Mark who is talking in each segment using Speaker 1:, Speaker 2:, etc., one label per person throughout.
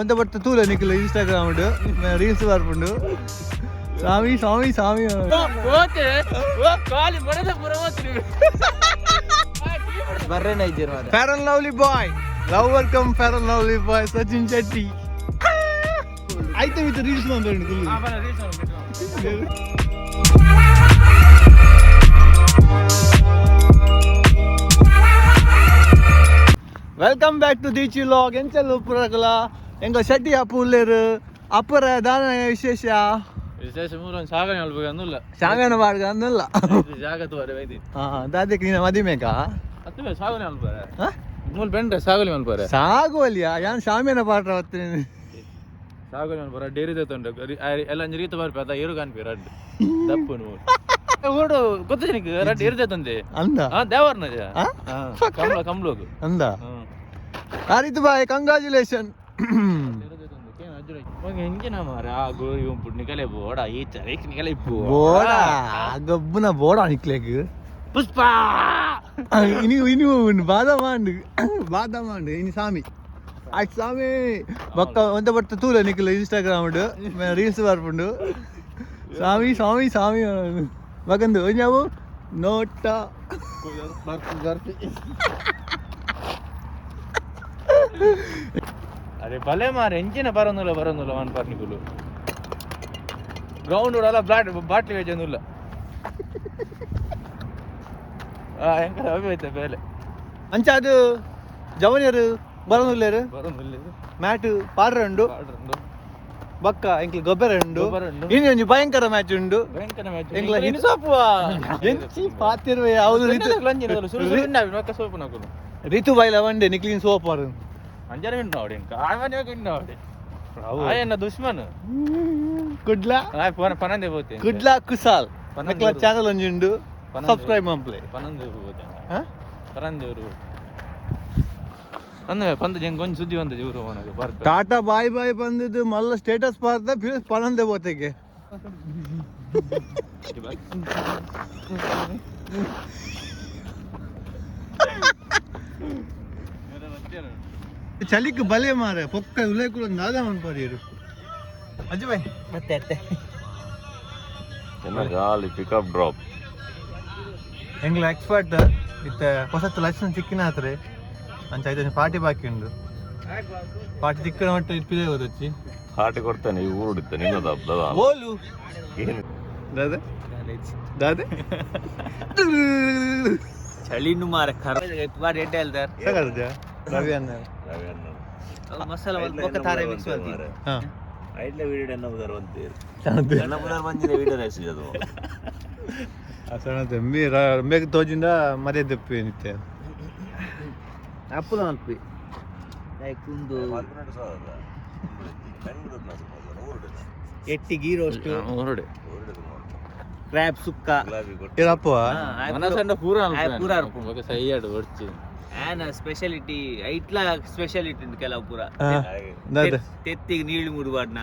Speaker 1: ಒಂತೆ ಪಟ್ಟ ತೂಲೆ ನಿಕ್ಲು ಇನ್ಸ್ಟಾಗ್ರಾಮ್ ರೀಲ್ಸ್ ಬರ್ಪುಂಡು. ಸ್ವಾಮಿ ಸ್ವಾಮಿ ಸ್ವಾಮಿ.
Speaker 2: ಬರ್ರೇನ ಇದ್ದೀರ ಮಾರ್ರೆ.
Speaker 1: Fair and lovely boy, lover come fair and lovely boy Sachin Shetty. ಆಯ್ತು, ವಿತ್ ರೀಲ್ಸ್ ಮಾಡ್ಬೇಡಿ. Welcome back to Deechi vlog. ಎಂಚಲ್ ಉಪ್ಪುರಕಲ ಎಂಗ ಶೆಟ್ಟಿ ಅಪ್ಪು ಉಲ್ಲೇರು ಅಪ್ಪರ ದಾನ ವಿಶೇಷ?
Speaker 3: ವಿಶೇಷ ಮೂರೊಂದು ಸಾಗಣೆ ಅಲ್ಬೇಕು ಅನ್ನಲ್ಲ.
Speaker 1: ಶಾಮಿಯಾನ ಬಾಡ್ಗ ಅನ್ನಲ್ಲ.
Speaker 3: ಜಾಗ ತೋರೆ ಬೈದಿ.
Speaker 1: ಹಾ, ದಾದಕ್ಕೆ ನೀನ ಮದಿಮೇಕಾ?
Speaker 3: ಅತ್ತು ಸಾಗಣೆ ಅಲ್ಪಾರೆ.
Speaker 1: ಹಾ?
Speaker 3: ಮೂಲ ಬೆಂಡ್ರೆ ಸಾಗಲಿ ಮಲ್ಪಾರೆ.
Speaker 1: ಸಾಗುವಲ್ಲಿಯಾ ಯಾನ್ ಶಾಮಿಯಾನ ಪಾಠ ಹೊತ್ತೀನಿ.
Speaker 3: ಸಾಗಲಿ ಮಲ್ಪಾರ ಡೇರಿ ತೊಂಡ ಎಲ್ಲ ಅಂಜಿ ರೀತ ಬರ್ಪೆ ಅದ ಏರು ಕಾನ್ಪಿ ರಡ್ಡ್ ದಪ್ಪು ನೂರು ಓಡು ಗೊತ್ತಿದೆ ನಿಂಗೆ ರಡ್ಡ್ ಏರುದೆ ತಂದೆ.
Speaker 1: ಅಂದ.
Speaker 3: ಹಾ, ದೇವರ್ನ.
Speaker 1: ಆ?
Speaker 3: ಕಂಬ್ಲ ಕಂಬ್ಲೋಗು.
Speaker 1: ಅಂದ. ಆರಿತು ಬಾಯ್, ಕಂಗ್ರಾಚುಲೇಷನ್.
Speaker 3: ಎಂಜಿನ ಮಾರ ಆ ಗೋರಿ ಉಂಪು ನಿಕಲೆ ಬೋಡ ಈ ಚರಿಕ್ ನಿಕಲೆ
Speaker 1: ಬೋಡ ಗಬ್ಬುನ ಬೋಡ ನಿಕ್ಲೆಗ್.
Speaker 3: ಪುಷ್ಪ.
Speaker 1: ಇನಿ ಇನಿ ಉಂಡು ಬಾದಾಮ ಉಂಡು, ಬಾದಾಮ ಉಂಡು. ಇನಿ ಸ್ವಾಮಿ ಆಯ್ತು ಸ್ವಾಮಿ ಬೊಕ್ಕ ಒಂತೆ ಪಟ್ಟ ತೂಲೆ ನಿಕ್ಲು ಇನ್ಸ್ಟಾಗ್ರಾಮ್ ರೀಲ್ಸ್ ಬರ್ಪುಂಡು. ಸ್ವಾಮಿ ಸ್ವಾಮಿ ಸ್ವಾಮಿ ಬಕಂದು ಒಂಜಾವು ನೋಟ.
Speaker 3: ಅರೆ ಬಲೆ ಮಾರ ಎಂಜಿನ ಬರೋದಿಲ್ಲ ಬರೋದಿಲ್ಲ ಮನ್ ಪರ್ನಿಕುಲು ಗ್ರೌಂಡ್ ಅಲ್ಲ ಬ್ಲಾಟ್ ಬಾಟ್ಲಿ ವೇಜೊಂದುಲ್ಲ. ಆ ಎಂಕಲ ಅವಿ ಐತೆ ಬೇಲೆ.
Speaker 1: ಅಂಚ ಅದು ಜವನಿಯರು ಬರೋದಿಲ್ಲೇರು.
Speaker 3: ಬರೋದಿಲ್ಲ.
Speaker 1: ಮ್ಯಾಟ್ ಪಾಡ್ರೆ ಉಂಡು.
Speaker 3: ಪಾಡ್ರಂದು.
Speaker 1: ಬಕ್ಕ ಎಂಕ್ಲು ಗೊಬ್ಬರ ಉಂಡು.
Speaker 3: ಗೊಬ್ಬರ ಉಂಡು.
Speaker 1: ಇನಿ ಒಂಜಿ ಭಯಂಕರ ಮ್ಯಾಚ್ ಉಂಡು.
Speaker 3: ಭಯಂಕರ ಮ್ಯಾಚ್.
Speaker 1: ಎಂಕ್ಲ
Speaker 3: ಇನ್ನು ಸೋಪುವ.
Speaker 1: ಎಂಚಿ ಪಾತಿರುವೆ ಯಾವುದು ರಿತು
Speaker 3: ಸೋಪು ನಕುಲು.
Speaker 1: ರಿತು ಬೈಲ ವಂಡೆ ನಿಕ್ಲಿನ್ ಸೋಪ್ ವಾರು.
Speaker 3: ಅಂಜನ ವಿಂಡು ನೋಡಿ ಆವನೇ ವಿಂಡು ನೋಡಿ ಆಯನ್ನ ದುಶ್ಮನ್.
Speaker 1: ಕುಡ್ಲ.
Speaker 3: ಆಯ್ ಪೋನ ಪನಂದೆ ಪೋತೆ.
Speaker 1: ಕುಡ್ಲ ಕುಸಾಲ್.
Speaker 3: ಪನ್ನೊಂದು
Speaker 1: ನಕ್ಲ ಚಾನಲ್ ಒಂಜಿ ಉಂಡು.
Speaker 3: ಪನ್ನೊಂದು.
Speaker 1: ಸಬ್ಸ್ಕ್ರೈಬ್ ಮನ್ಪುಲೆ.
Speaker 3: ಪನಂದೆ ಪೋತೆ.
Speaker 1: ಹಾ?
Speaker 3: ಪರಂದೇವರು ಅಂದ ಪಂದ ಜಂಗ್ ಒಂಜಿ ಸುದ್ದಿ ಬಂದದ ಇವರು ಅವನಿಗೆ ಬರ್ಕ.
Speaker 1: ಟಾಟಾ ಬಾಯ್ ಬಾಯ್ ಬಂದಿದ್ದು ಮಲ್ಲ ಸ್ಟೇಟಸ್ ಪಾರ್ದ ಪನಂದೆ ಬೋತೆಗೆ. ಚಳಿಕ್ ಬಲೆ ಮಾರೆ ಪೊಕ್ಕ ಉಲೇ ಕೂಡ ದಾದ ಮನ್ಪರಿಯರು ಅಜ್ಜು ಬಾಯ್.
Speaker 2: ಮತ್ತೆ ಅತ್ತೆ.
Speaker 4: ಗಾಲಿ ಪಿಕಪ್ ಡ್ರಾಪ್.
Speaker 1: ಎಂಗ್ಲ ಎಕ್ಸ್ಪರ್ಟ್ ಇತ್ತೆ ಹೊಸತ್ತು ಲೈಸೆನ್ಸ್ ಸಿಕ್ಕಿನ ಆತ್ರೆ. ಅಂಚ ಐದು ಪಾರ್ಟಿ ಬಾಕಿ ಉಂಡು. ಪಾರ್ಟಿ ತಿಕ್ಕನ ಒಟ್ಟು ಇಪ್ಪಿದೆ ಹೋದಚ್ಚಿ.
Speaker 4: ಹಾಟಿ ಕೊಡ್ತಾನೆ ಈ ಊರುಡಿತ್ತ ನಿನ್ನದ ಹಬ್ಬದ.
Speaker 1: ಓಲು.
Speaker 4: ಏನು?
Speaker 1: ದಾದ ದಾದ.
Speaker 2: ಚಳಿನು ಮಾರ ಖರ ಬಾರಿ ಎಡ್ಡೆ ಅಲ್ದಾರ್.
Speaker 1: ಸಾಕಾದ ರವಿ ಅಣ್ಣ.
Speaker 2: ಮಸಾಲ ಬೊಕ್ಕ ತಾರೆ ಮಿಕ್ಸ್ ಮಾಡ್ತೀನಿ.
Speaker 1: ಹಾ.
Speaker 4: ಐಟ್ಲ ವೀಡಿಯೋ ಎನ್ನ ಬುದಾರ್ ಬಂತೀರು.
Speaker 1: ಸಣ್ಣದು.
Speaker 4: ಎನ್ನ ಬುದಾರ್ ಬಂದಿನ ವೀಡಿಯೋ ರೇಸಿದ ಅದು.
Speaker 1: ಸಣ್ಣದು ಮೀ ಮೇಗ್ ತೋಜಿಂದ ಮರ್ಯಾದೆ ನಿತ್ಯ.
Speaker 2: ಅಪ್ಪುಲ ಮಲ್ಪಿ ಲೈಕ್ ಒಂದು ಎಟ್ಟಿ ಗೀ ರೋಸ್ಟ್.
Speaker 3: ಊರುಡೆ.
Speaker 2: ಕ್ರ್ಯಾಬ್ ಸುಕ್ಕ.
Speaker 1: ಇರಪ್ಪ.
Speaker 3: ಮನಸಂಡ ಪೂರ.
Speaker 2: ಪೂರ ಅರ್ಪುಂಡು.
Speaker 3: ಬೊಕ ಸೈಯಾಡು ಒಡ್ಚಿ.
Speaker 2: ಆನ ಸ್ಪೆಷಾಲಿಟಿ ಐಟ್ಲ ಸ್ಪೆಷಾಲಿಟಿ ಉಂಟು ಕೆಲವು ಪೂರ.
Speaker 1: ದಾದ?
Speaker 2: ತೆತ್ತಿಗೆ ನೀಳು ಮುಡುವಾಡ್ನ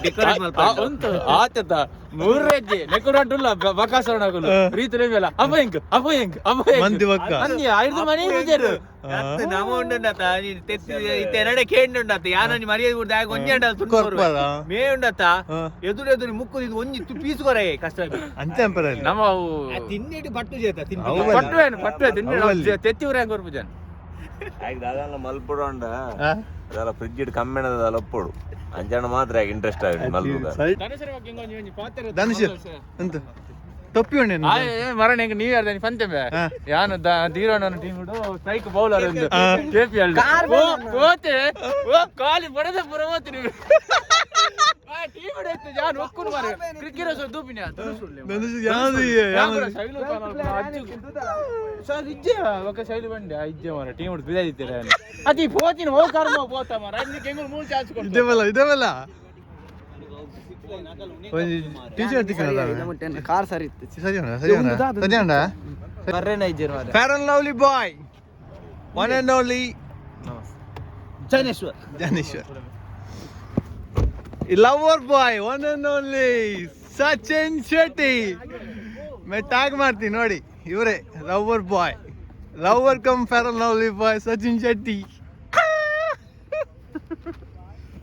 Speaker 2: ಡೆಕೋರೇಟ್ ಮಲ್ಪ.
Speaker 3: ಉಂಟು ಆತದ ಮೂರಜ್ಜಿ ನೆಕ್ಕುಡಂಟುಲ್ಲ ಬಕಾಸರಣಗುಲು ರೀತಿ ಮೇಲ ಅಪ್ಪ ಎಂಕ್ ಅಪ್ಪ ಎಂಕ್ ಅಪ್ಪ ಎಂಕ್.
Speaker 1: ಮಂದಿ ಬೊಕ್ಕ.
Speaker 3: ಮಂದಿ ಐದು ಮನೆ ಇಜರು.
Speaker 2: ನಮ ಉಂಡುಂಡತ ನೀನ್ ತೆತ್ತಿ ಇತ್ತೆ ಎರಡೆ ಕೇಂಡುಂಡತ ಯಾನೊಂಜಿ ಮರ್ಯಾದೆ ಬಿಡ್ದು ಆಗ ಒಂಜಿ ಅಂಡ
Speaker 1: ಕೊರ್ಪರ.
Speaker 2: ಮೇ ಉಂಡತ.
Speaker 1: ಹಾ.
Speaker 2: ಎದುರು ಎದುರು ಮುಕ್ಕು ಇದು ಒಂಜಿ ಪೀಸ್ ಕೊರ ಕಷ್ಟ.
Speaker 1: ಅಂಚೆ ಅಂಪರಲ್ಲಿ.
Speaker 3: ನಮ್ಮ ಅವು
Speaker 2: ತಿನ್ನಿಟ್ಟು ಪಟ್ಟು ಜೇತ.
Speaker 1: ಅವು ಬಲ್ಲಿ.
Speaker 3: ಪಟ್ಟುವೇನು ಪಟ್ಟುವೆ ತಿನ್ನಿ.
Speaker 1: ಅವು
Speaker 3: ತೆತ್ತಿ ಊರ ಹೆಂಗ್ ಕೊರ್ಪು ಜನ.
Speaker 4: ಆಯ್ತು ದಾದಾಲ ಮಲ್ಪಡು ಅಂಡ.
Speaker 1: ಹಾ?
Speaker 4: ಅದೆಲ್ಲ ಫ್ರಿಜ್ ಇಟ್ಟು ಕಮ್ಮಿಣದ ಅಲಪ್ಪಡು ಅಂಜಾಣ ಮಾತ್ರ ಇಂಟ್ರೆಸ್ಟ್ ಆಗಿ ಮಲ್ಪುಗ.
Speaker 1: ಸರಿ. ಧನುಷ್ ಎಂತ ತೊಪ್ಪಿ ಉಂಡೆ.
Speaker 3: ಮರಣ ಹೆಂಗ್ ನೀವ್ ಯಾರ್ದಾನಿ ಪಂತೆ ಬೇ.
Speaker 1: ಹಾ.
Speaker 3: ಯಾನು ಧೀರೋಣ ಟೀಮ್ ಸ್ಟ್ರೈಕ್ ಬೌಲರ್ ಒಂದು
Speaker 1: ಹಾ.
Speaker 3: ಕೆಪಿಎಲ್ ಹೋತೆ ಓ ಕಾಲಿ ಬಡದ ಪುರ ಹೋತಿ. ಆ ಟೀಮ್ ಇತ್ತು ಯಾನು ಒಕ್ಕುನು ಮಾರೆ ಕ್ರಿಕೆಟ್ ಸೊ ದೂಪಿನ.
Speaker 1: ಧನುಷ್ ಯಾವ್ದು ಯಾವ್ದು?
Speaker 3: ಶೈಲು ಸರ್ ಇಜ್ಜೆ ఒక ಶೈಲು ಬಂಡೆ ಆ ಇಜ್ಜೆ ಮಾರ ಟೀಮ್ ಬಿದಾದಿತ್ತಾರೆ ಅತಿ ಪೋತಿನ ಓ ಕರ್ಮ ಪೋತ ಮಾರ ನಿಕ್ಕೆ ಹೆಂಗ್ ಮೂರು ಚಾನ್ಸ್ ಕೊಡ್ತು.
Speaker 1: ಇದೇ ಬಲ್ಲ ಇದೇ ಬಲ್ಲ ಒಂಜಿ ಟೀಚರ್ ತಿಕ್ಕನ.
Speaker 2: ಕಾರ್ ಸರಿ ಇತ್ತು.
Speaker 1: ಸರಿ ಅಣ್ಣ, ಸರಿ ಅಣ್ಣ, ಸರಿ ಅಣ್ಣ.
Speaker 2: ಬರ್ರೇನ ಇದ್ದೀರ ಮಾರ್ರೆ.
Speaker 1: Fair and lovely boy, one and only.
Speaker 2: Jaineshwar.
Speaker 1: Janeshwar. Lover boy, one and only Sachin Shetty. May tag ಮಾಡ್ತೀನಿ ನೋಡಿ, ಇವರೇ lover boy, lover come fair and lovely boy Sachin Shetty.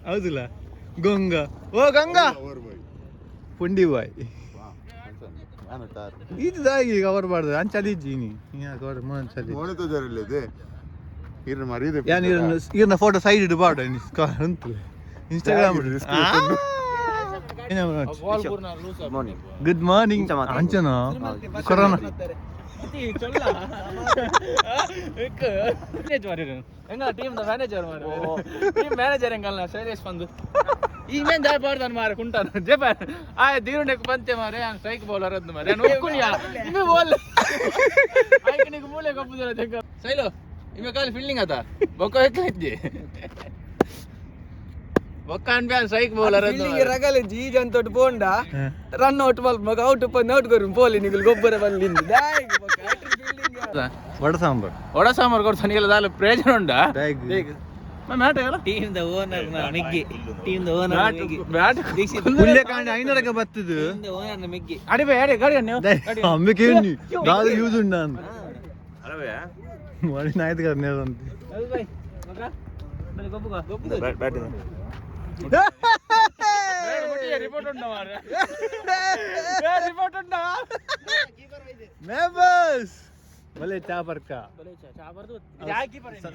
Speaker 1: ಹೌದಿಲ್ಲ ಗಂಗಾ ಓ ಗಂಗಾ ಪುಂಡಿ ಬಾಯ್ ಇದು ದಾಗಿ ಕವರ್ ಬಾರ್ದು ಅಂಚಲಿ ಇಜ್ಜಿ ನೀ ಕವರ್ ಚಲಿ. ಯಾನ್ ಇರ್ನ ಫೋಟೋ ಸೈಡ್ ಇಡು ಬಾರ್ಡು ಉಂಟು ಇನ್ಸ್ಟಾಗ್ರಾಮ್. ಗುಡ್ ಮಾರ್ನಿಂಗ್ ಅಂಚನ ಕೊರೋನಾ.
Speaker 3: ಎಂಗಲ ಟೀಮ್ ದ ಮ್ಯಾನೇಜರ್ ಮಾರೆ, ಟೀಮ್ ಮ್ಯಾನೇಜರ್ ಎಂಗಲ್ನ ಶೈಲೇಶ್ ಬಂದು ಈ ಮೇನ್ ಜಾಯ್ ಪಾಡ್ದಾನ ಮಾರೆ ಕುಂಟಾನ ಜಪಾನ್ ಆಯ್ ದೀರುಂಡೆಕ್ ಬಂತೆ ಮಾರೆ. ಆನ್ ಸ್ಟ್ರೈಕ್ ಬೌಲರ್ ಅಂದ್ ಮಾರೆ. ನಾನು ಒಕ್ಕುನಿಯಾ ಇಮೆ ಬೋಲ್ ಆಯ್ಕೆ ನಿಕ್ ಮೂಲೆ ಕಪ್ಪುದರ ಜಂಗ ಶೈಲು ಇಮೆ ಕಾಲಿ ಫೀಲ್ಡಿಂಗ್ ಆತ ಬೊಕ್ಕ ಎಕ್ಕಿದ್ದಿ ಬೊಕ್ಕ ಅನ್ ಬ್ಯಾನ್ ಸ್ಟ್ರೈಕ್ ಬೌಲರ್ ಅಂದ್
Speaker 5: ಫೀಲ್ಡಿಂಗ್ ರಗಲೆ ಜೀಜ್ ಅಂತ ಪೋಂಡ ರನ್ ಔಟ್ ಮಲ್ಪ ಔಟ್ ಪಂದ್ ಔಟ್ ಕೊರು ಪೋಲಿ ನಿಗುಲ್ ಗೊಬ್ಬರ ಬಲ್ಲಿಂದ.
Speaker 1: ವಡ ಸಾಂಬಾರ್.
Speaker 3: ವಡ ಸಾಂಬಾರ್ ಕೊಡ್ತಾನೆ ಇಲ್ಲ ದಾಲ ಪ್ರಯೋಜನ ಉಂಡಾ? ಮ್ಯಾಟ್ ಅಲ್ಲ.
Speaker 2: ಟೀಮ್ the owner ಮಿಗ್ಗಿ, ಟೀಮ್ the owner ಮಿಗ್ಗಿ.
Speaker 3: ಬ್ಯಾಟ್.
Speaker 1: ಪುಲ್ಯ ಕಾಂಡ ಐನೂರಕ್ಕೆ ಬತ್ತದು.
Speaker 2: ಟೀಮ್ the owner ಮಿಗ್ಗಿ.
Speaker 3: ಅಡಿ ಬೈ ಅಡಿ ಗಾಡಿ ನೀವು.
Speaker 1: ಅಂಬಿಕೆ ದಾದ ಯೂಸ್ ಉಂಡ ಅಂತ ಮಾಡಿ ನಾಯ್ತು ಕರ್ನೇ ಅಂತ.
Speaker 3: ರಿಪೋರ್ಟ್ ಉಂಡ ಮಾರ್ರೆ, ರಿಪೋರ್ಟ್ ಉಂಡಾ?
Speaker 1: ಮೆಂಬರ್ಸ್ ಬಲೆ ಚಾ ಪರ್ಕ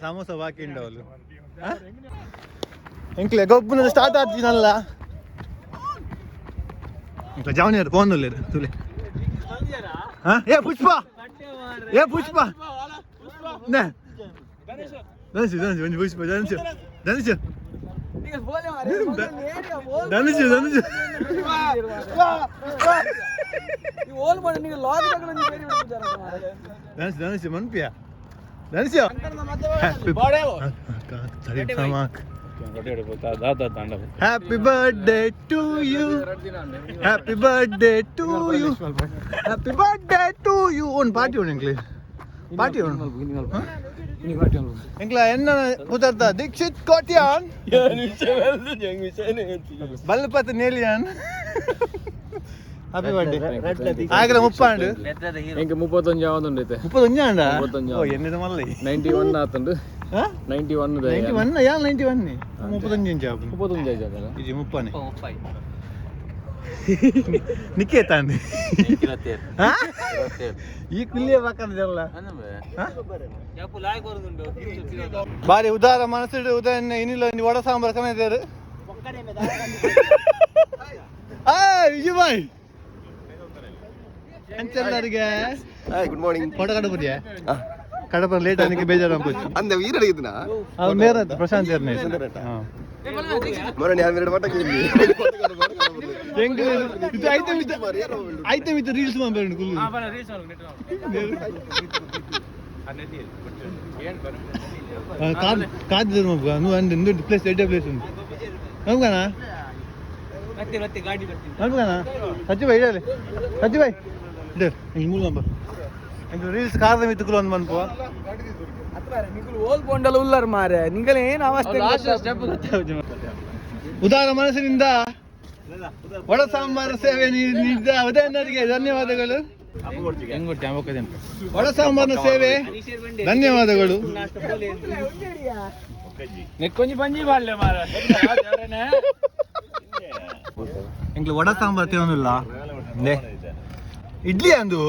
Speaker 1: ಸಮೋಸ ಬಾಕಿ ಉಂಡವಲು. ಎಂಕ್ಲೆ ಗೊಬ್ಬನ ಸ್ಟಾರ್ಟ್ ಆಗ್ತೀನಲ್ಲ. ಎಂಕ್ಲೆ ಜಾವನಿಯರ್ ಫೋನ್ ಉಲ್ಲೇರು ತುಲೆ. ಹಾ ಏ ಪುಷ್ಪ, ಏ ಪುಷ್ಪ ನೇ ಧನುಷ್ ಧನುಷ್ ಒಂಜಿ ಪುಷ್ಪ ಧನುಷ್ ಧನುಷ್ ಧನುಷ್ ಧನುಷ್.
Speaker 5: ಓಲ್ ಮಾಡಿ ನೀವು ಲಾಗ್.
Speaker 1: ಧನುಷ್ ಧನುಷ್ ಮನ್ಪಿಯ Dhanush. Happy birthday to you, happy birthday to you, happy birthday to you. ಒಂದು ಪಾರ್ಟಿ ಉಂಡು ಎಂಕ್ಲೆ, ಪಾರ್ಟಿ ಉಂಡು ಎಂಕ್ಲ. ಎನ್ನ ಪುದರ್ದ ದೀಕ್ಷಿತ್ ಕೋಟ್ಯಾನ್ ಬಲ್ಪತ್ ನೇಲಿಯಾನ್. ಹ್ಯಾಪಿ ಬರ್ಡೇ ಆಗಲ ಮುಪ್ಪಾಂಡು.
Speaker 6: ಎಂಕ್ 31 ಆವೊಂದುಂಡು ಇತ್ತೆ.
Speaker 1: 31 ಆಂಡ?
Speaker 6: 31.
Speaker 1: ಓ ಎನ್ನಿದ ಮಲ್ಲ.
Speaker 6: 91 ಆತುಂಡು.
Speaker 1: ಹಾ?
Speaker 6: 91.
Speaker 1: 91 ಯಾ 91 31 ಇಂಚ ಆಪುಂಡು.
Speaker 6: 31 ಆಯ್ತಲ್ಲ.
Speaker 1: ಇಜಿ ಮುಪ್ಪನೆ ನಿಕೇತಾಂಡ್. ಹಾ? ಈ ಕುಲ್ಲಿಯ ಬಾಕಂದಲ್ಲ. ಬಾರಿ ಉದಾರ ಮನಸ್ಸು ಉದಯನ ಇನಿಲ ಒಂಜಿ ವಡ ಸಾಂಬಾರ್ ಕಮೆದೇರು. ಆ ವಿಜಯ್ ಬಾಯ್ ಅಂಚೆಲ್ಲರಿಗೆ.
Speaker 7: Hi, good morning.
Speaker 1: ಫೋಟೋ ಕಡಪುರಿಯಾ ಕಡಪ ಲೇಟ್ ಆನಿಗೆ ಬೇಜಾರು ಅನ್ಪೊಚ್ಚಿ.
Speaker 7: ಅಂದ ವೀರಡಿಗಿದ್ನ.
Speaker 1: ಅವ್ ನೇರ ಪ್ರಶಾಂತ್ ಏರ್ನೆ.
Speaker 7: ಮೊನ್ನೆ ನಾನು ಎರಡು ಮಟಕ್ಕೆ ಇಲ್ಲಿ
Speaker 1: ಎಂಕ್ ಇದು ಐಟಮ್ ಇತ್ತು, ಐಟಮ್ ಇತ್ತು. ರೀಲ್ಸ್ ಮಾಡ್ಬೇಡ ಕುಲ್ಲು. ಕಾದ್ ಕಾದ್ ಮಗ ಅಂದ್ ಇಂದು ಪ್ಲೇಸ್ ಎಡ್ಡೆ ಪ್ಲೇಸ್ ಉಂಟು ನಮ್ಗನ.
Speaker 2: ಮತ್ತೆ ಮತ್ತೆ ಗಾಡಿ ಬರ್ತೀನಿ.
Speaker 1: ನಮ್ಗನ ಸಜ್ಜು ಭಾಯ್ ಇಡಲಿ, ಸಜ್ಜು ಭಾಯ್ ಇಡಲಿ. ಹಿಂಗೆ ಮೂಲ ನಂಬರ್ ಇಂದು ರೀಲ್ಸ್ ಕಾರ್ದ ಮಿತ್ತುಕುಲು ಒಂದು ಮನ್ಪು.
Speaker 5: ನಿಗುಲ್ ಓಲ್ ಪೋಂಡಲ ಉಲ್ಲರ್ ಮಾರೆ, ನಿಂಗಲ ಏನ್ ಅವಸ್ಥೆ.
Speaker 3: ಲಾಸ್ಟ್ ಸ್ಟೆಪ್ ಗೊತ್ತಾಗುದು.
Speaker 1: ಉದಾರ ಮನಸ್ಸಿನಿಂದ ವಡ ಸಾಂಬಾರು ಸೇವೆ ನೀಡಿದ ಉದಯನರಿಗೆ ಧನ್ಯವಾದಗಳು.
Speaker 3: ಹೆಂಗ್ ಕೊಡ್ತೀಯ?
Speaker 1: ವಡ ಸಾಂಬಾರ್ನ ಸೇವೆ ಧನ್ಯವಾದಗಳು.
Speaker 3: ನೆಕ್ಕೊಂಜಿ ಬಂಜಿ ಬಾಳ್ಲೆ ಮಾರ.
Speaker 1: ಎಂಕ್ಲು ವಡ ಸಾಂಬಾರ್ ತಿನ್ನೋದಿಲ್ಲ. ಇಡ್ಲಿ ಅಂದು.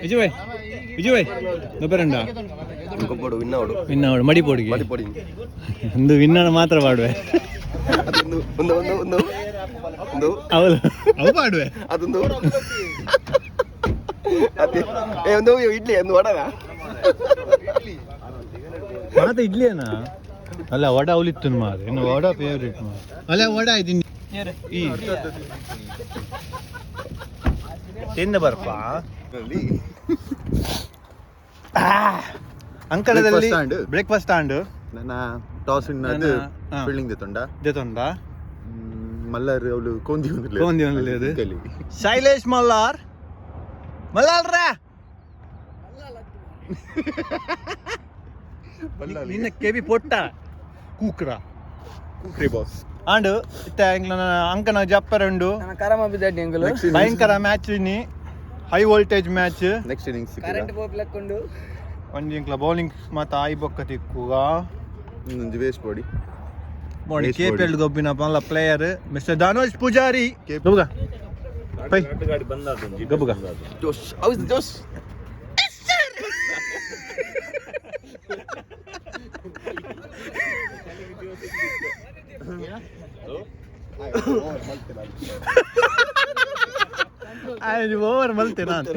Speaker 1: ವಿಜಯ್ ಭಾಯ್, ವಿಜಯ್ ಭಾಯ್ ಗೊಬ್ಬರಂಡ.
Speaker 7: ಗೊಬ್ಬಡು ವಿನ್ನೋಡು.
Speaker 1: ವಿನ್ನವಡು ಮಡಿ ಪೋಡಿಗೆ.
Speaker 7: ಮಡಿ ಪೊಡಿ.
Speaker 1: ಒಂದು ವಿನ್ನಣ ಮಾತ್ರ ಪಾಡುವೆ.
Speaker 7: ಅದೊಂದು ಒಂದು ಒಂದು ಒಂದು ಒಂದು.
Speaker 1: ಅವಳು ಅವು ಪಾಡುವೆ.
Speaker 7: ಅದೊಂದು ಅದೇ ಏ ಒಂದು ಇಡ್ಲಿ ಒಂದು ವಡನಾ?
Speaker 1: ಮಾತ ಇಡ್ಲಿಯೇನಾ? ಅಲ್ಲ, ವಡ ಅವಲಿತ್ತು ಮಾರೆ. ಇನ್ನು ವಡ ಫೇವ್ರೇಟ್ ಮಾರೆ. ಅಲ್ಲ, ವಡ ಆಯ್ತು ಈ ತಿಂದ ಬರ್ಪ ಅಂಕಣದಲ್ಲಿ.
Speaker 8: Breakfast and.
Speaker 1: Breakfast and.
Speaker 8: ನನ್ನ ಟಾಸ್ ಇನ್ ಅದು.
Speaker 1: ನನ್ನ, ಹಾ.
Speaker 8: ಫೀಲ್ಡಿಂಗ್ ತೊಂಡ.
Speaker 1: ದೇತೊಂಡ.
Speaker 8: ಮಲ್ಲರ್ ಅವಳು ಕೋಂದಿ ಒಂದು.
Speaker 1: ಕೋಂದಿ ಒಂದಿಲ್ಲ. ಶೈಲೇಶ್ ಮಲ್ಲಾರ್ ಮಲ್ಲಾರ್ರ ನಿನ್ನ ಕೆವಿ ಪೊಟ್ಟ ಕೂಕ್ರ.
Speaker 8: ಕೂಕ್ರಿ ಬಾಸ್.
Speaker 1: ಆಂಡ್ ಇತ್ತೆ ಎಂಕ್ಲನ ಅಂಕನ ಜಪ್ಪರುಂಡು.
Speaker 5: ನನ್ನ ಕರಮ ಬಿದ್ದಡ್ಡಿ ಎಂಗುಲು.
Speaker 1: ಭಯಂಕರ ಮ್ಯಾಚ್ ಇನ್ನಿ, high voltage match.
Speaker 8: Next innings.
Speaker 5: Current ಪೋಪ್ಲಕ್ಕೊಂಡು.
Speaker 1: ಒಂಜಿ ಎಂಕ್ಲ ಬೌಲಿಂಗ್ ಮಾತ ಆಯಿ ಬೊಕ್ಕ ತಿಕ್ಕುಗ.
Speaker 8: ಒಂಜಿ ವೇಸ್ಟ್ ಬಾಡಿ.
Speaker 1: ಮೋಡಿ ಕೆಪಿಎಲ್ ಗೊಬ್ಬಿನ ಮಲ್ಲ ಪ್ಲೇಯರ್ ಮಿಸ್ಟರ್ ಧನುಷ್ ಪೂಜಾರಿ. ಗಬುಗ ಪೈ ಗಬುಗ.
Speaker 7: ಜೋಶ್, how is ಜೋಶ್?
Speaker 1: ಓವರ್ ಮಲ್ತೆ ನಾನು.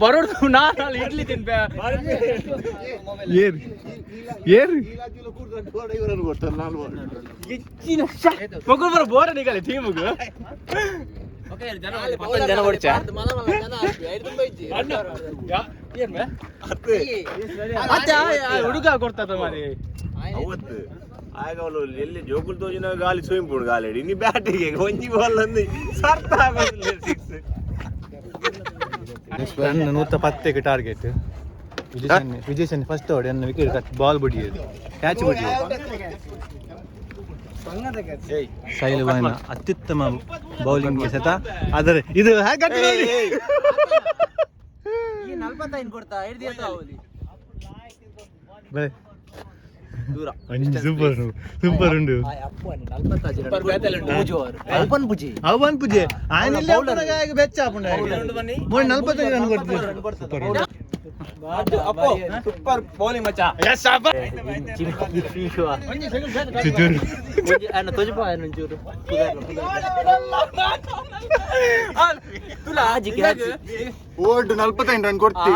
Speaker 3: ಬರೋದು ನಾನು ಇಡ್ಲಿ ತಿನ್ಪೆ.
Speaker 1: ಏರು ಏರು.
Speaker 3: ಮಗುಲ್ ಬರೋ ಬೋರ ನಿಗಲೆ ಟೀಮ್ಗೆ.
Speaker 2: ಜನ ಹೊಡ್ಚ.
Speaker 3: ಹುಡುಗ ಕೊಡ್ತದ ಮಾರಿ.
Speaker 4: ಅವತ್ತು ಆಗ ಅವಳು ಎಲ್ಲಿ ಜೋಕುಲ್ ತೋಜಿನ ಗಾಲಿ ಸ್ವಿಮ್ ಗಾಲಿ ಇನ್ನು ಬ್ಯಾಟಿಗೆ ಒಂಜಿ ಬಾಲ್ ಅಂದು ಸರ್ತ ಆಗೋದಿಲ್ಲ ಸಿಕ್ಸ್.
Speaker 1: ರನ್ 110ಕ್ಕೆ ಟಾರ್ಗೆಟ್. ವಿಜಯ್ ಸನ್ನಿ ಫಸ್ಟ್ ಓಡಿ ಅನ್ನ ವಿಕೆಟ್ ಕಟ್ ಬಾಲ್ ಬಡಿಯೋದು, ಕ್ಯಾಚ್ ಬಡಿಯೋದು. ಶೈಲುವಾನ ಅತ್ಯುತ್ತಮ ಬೌಲಿಂಗ್ ಎಸೆತ. ಆದರೆ ಇದು ಹೇಗೆ ನೋಡಿ. ಬಲೆ ಸೂಪರ್ ಸೂಪರ್ ಉಂಡು. ಅವನ್ ಪೂಜೆ ఆయన ಬೆಚ್ಚ ಆಪುಂಡು. ಮೂರು 45 ರನ್ ಕೊಡ್ತೀವಿ. ಸೂಪರ್ ಉಂಡು.
Speaker 2: ಸೂಪರ್ ಬೌಲಿಂಗ್ ಮಚ್ಚ.
Speaker 1: ಚುಚುರು.
Speaker 8: ಓಲ್ಡ್ 45 ರನ್ ಕೊಡ್ತಿ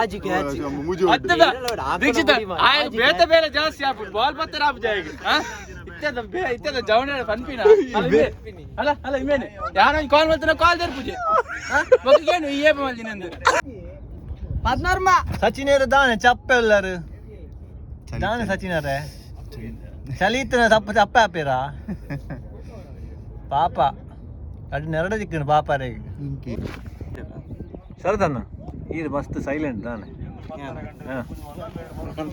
Speaker 8: ಮುಜು.
Speaker 3: ದೀಕ್ಷಿತ ಆಯ್ ಬೇತ ಬೇಲೆ ಜಾಸ್ತಿ ಆಗ್ಬಿಟ್ಟು ಬಾಲ್ ಬತ್ತರ ಆಪ್ ಜಾಯಿಗ್ ಇತ್ಯದ ಬೇ ಇತ್ಯದ ಜವಣ ಪನ್ಪಿನ ಅಲ್ಲ ಅಲ್ಲ ಇಮೇನೆ ಯಾರೊಂದು ಕಾಲ್ ಮಾಡ್ತಾನೆ ಕಾಲ್ there ಪೂಜೆ ಏನು ಈ ಏಪ ಮಲ್ದಿನಂದು.
Speaker 1: ಸಚಿನೇರು ದಾನೆ ಚಪ್ಪೆ ಎಲ್ಲರು ದಾನೆ ಸಚಿನರೇ ಚಲಿತನ ತಪ್ಪ ಚಪ್ಪೆ ಆಪೀರಾ ಪಾಪ ಅಡ್ ನೆರಡ ಚಿಕ್ಕನ ಪಾಪ ರೇ. ಶರದಣ್ಣ ಇದು ಮಸ್ತ್ ಸೈಲೆಂಟ್ ದಾನೆ.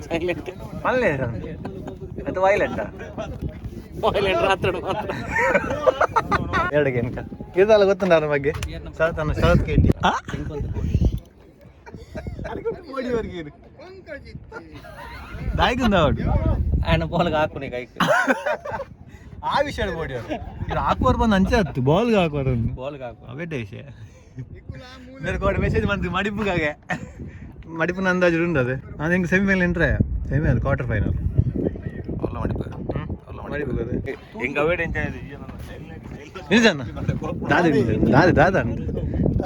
Speaker 2: ಸೈಲೆಂಟ್.
Speaker 1: ಮಲ್ಲೆ ಅದು ವೈಲೆಂಟ್. ಎರಡು ಎನ್ಕ ಇದೆಲ್ಲ ಗೊತ್ತುಂಟ ಅದ್ರ ಬಗ್ಗೆ ಶರತ್ ಅಣ್ಣ. ಶರತ್ ಕೇಟಿ ದಾಯ್ಗುಂದ ಅವಡು.
Speaker 2: ఆయన ಬಾಲ್ಗೆ ಹಾಕುನಿ ಕೈಕ್.
Speaker 1: ಆ ವಿಷಯ ಬೋಡಿ ಅವರು ಇದು ಹಾಕುವರು ಬಂದು ಅಂಚೆ ಹತ್ತು ಬಾಲ್ಗೆ ಹಾಕುವರು.
Speaker 2: ಬಾಲ್ಗೆ ಹಾಕು.
Speaker 1: ಅವೇಟೆ ವಿಷಯ ಮೇರೆ ಕೋಡೆ ಮೆಸೇಜ್ ಬಂತು ಮಡಿಪುಗಾಗೆ. ಮಡಿಪುನ ಅಂದಾಜು ಉಂಟು ಅದೇ. ನಾನು ಹಿಂಗೆ ಸೆಮಿಫೈನಲ್ ಎಂಟ್ರೆ ಸೆಮಿ ಅದು ಕ್ವಾರ್ಟರ್ ಫೈನಲ್
Speaker 4: ಎಂಕ್ ಅವೇಡ್ ಎಂಚ.
Speaker 1: ನಿಜಣ್ಣ ದಾದ ದಾದ ದಾದ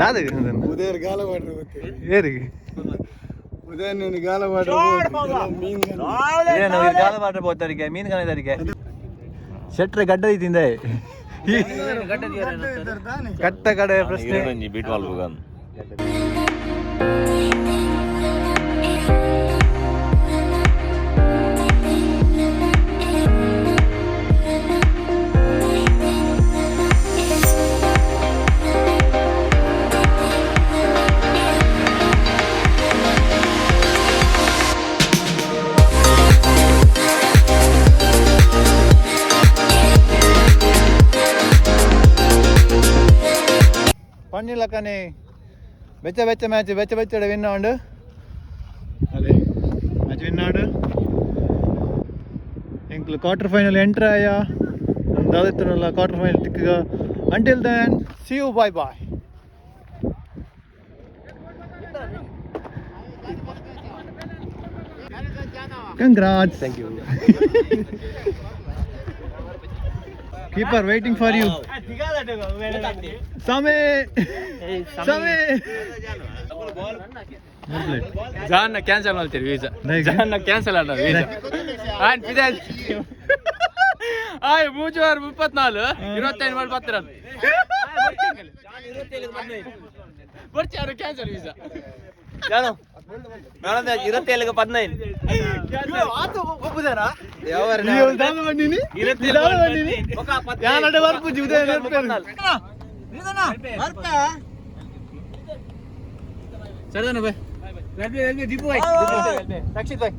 Speaker 1: ದಾದ.
Speaker 8: ಉದಯರ್ ಗಾಲ ಮಾಡ್ರಿ.
Speaker 1: ಏರಿಗೆ
Speaker 8: ಉದಯ ನೀನು ಗಾಲ ಮಾಡ್ರಿ ಮೀನ್.
Speaker 1: ಏನು ಗಾಲ ಮಾಡ್ರೆ ಬೋತಾರಿಗೆ ಮೀನು ಕಾಣಿದಾರಿಗೆ ಶೆಟ್ರೆ ಗಡ್ಡ ತಿಂದೆ ಕಟ್ಟ ಕಡೆ ಪ್ರಶ್ನೆ.
Speaker 4: ಒಂಜಿ ಬೀಟ್ ಮಲ್ಪುಗಂದು.
Speaker 1: ಪನ್ನಿಲಕ್ಕನೆ ಬೆಚ್ಚ ಬೆಚ್ಚ ಮ್ಯಾಚ್ ಬೆಚ್ಚ ಬೆಚ್ಚಡೆ ವಿನ್ ಆಂಡ್ ಅದೇ ಮ್ಯಾಚ್ ವಿನ್ ಆಂಡ್ ಎಂಕ್ಲು ಕ್ವಾರ್ಟರ್ ಫೈನಲ್ ಎಂಟ್ರ್ ಆಯ. ದಾದಿತ್ತನಲ್ಲ ಕ್ವಾರ್ಟರ್ ಫೈನಲ್ ತಿಕ್ಕಗ. Until then, see you, bye bye. Congrats. Thank you. Keeper waiting for you. Same. Same.
Speaker 3: John cancel ಮಾಡ್ತೀರಿ ವೀಸಾ. ಜಾನ್ ಕ್ಯಾನ್ಸಲ್ ಆಡ visa ಆಯ್ತು ಪಿದೆ ಆಯ್ ಮೂಜುವಾರ 34 25 ಮಾಡಿ ಪತ್ರ ಬರ್ಚಾರು ಕ್ಯಾನ್ಸಲ್ ವೀಸಾ.
Speaker 2: 27ಕ್ಕೆ 15.
Speaker 3: ಸರಿದಾನ ಬಾಯ್. ರಕ್ಷಿತ್ ಬಾಯ್.